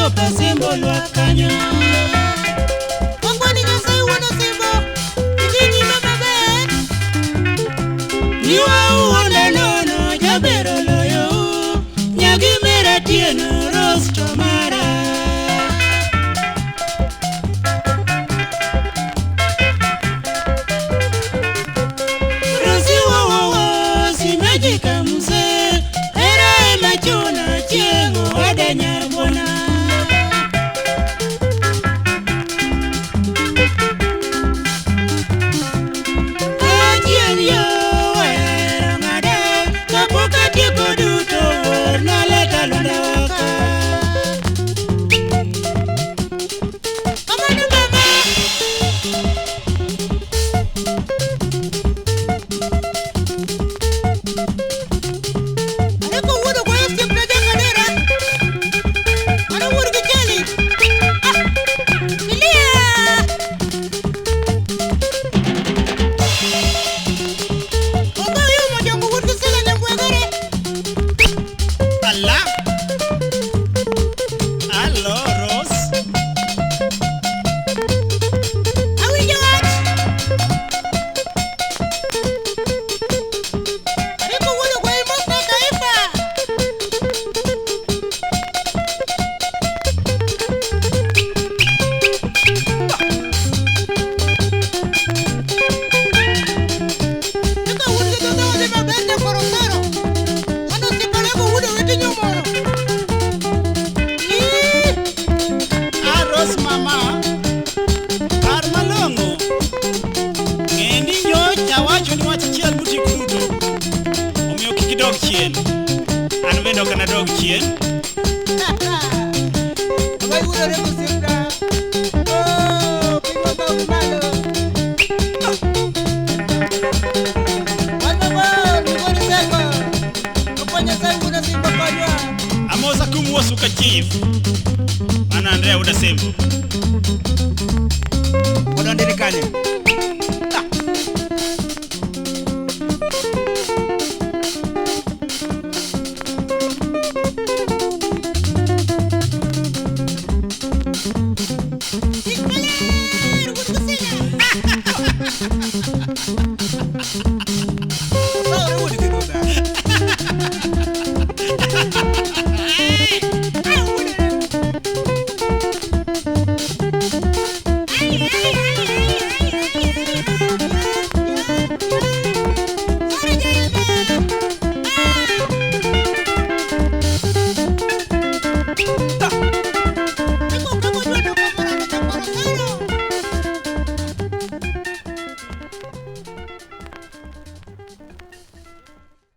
Chopo Simbo lwak kanyo. Wangwani Nyasaye wuon Osimbo, idhi nyime maber. Miwa uonda nono jaber oloyou, nyagi mera tieno Rose to mara. Rosi wowowo simeji kamse, era ema chuna chieng' owada nyar bwana. Achieng' yo wahero ng'ada, kapok atieko duto orna leta Lwanda waka. Kamano mama. Areko wuod Ogwayo osiepna Jakadera. Mano wuod gi Jali. Ah, Ilia! Obayo mojongo wuod gi Sila Nyambwegere. Ala. Allo, Rose. Awinjo wach. Areko wuod Ogwayo mosna taifa. Eka wuod gi dhodho odhi maber nyakorosoro. Mano osiepa Areko wuod Owete Nyomoro. Ii! Ah, Rose mama. Par malong'o. Ng'e ni nyocha awacho ni wach achiel motieko duto. Omiyo kik idog chien. An bende ok anadog chien. Abai wuod Areko osiepna. Oh, piny mabor gi malo. Wan mabor, Migori Seko. Opo Nyasaye wuon Osimbo konywa. Amosa kum wasuka chief. Mano Andrea wuod Asembo. Odondiri kanye?